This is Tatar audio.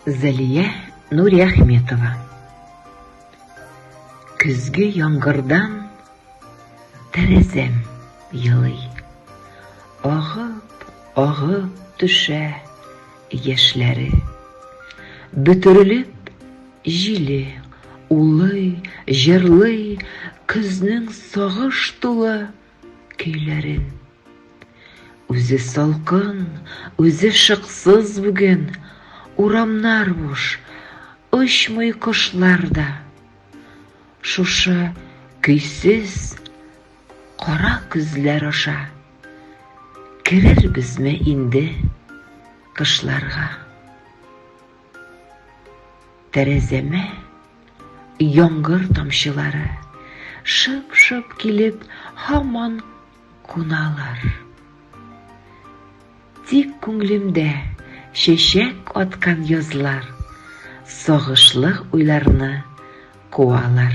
Зәлия Нуриахметова. Көзге яңгырдан тәрәзәм елый. Агып, агып төшә яшьләре. Бөтерелеп җиле улый, җырлый көзнең сагыш тулы көйләрен. Үзе салкын, үзе шыксыз бүген, Урамнар буш, очмый кошлар да. Шушы көйсез кара көзләр аша Керербезме инде кышларга? Тәрәзәмә яңгыр тамчылары Шып-шып килеп һаман куналар. Тик күңлемдә чәчәк аткан язлар Сагышлы уйларны куалар.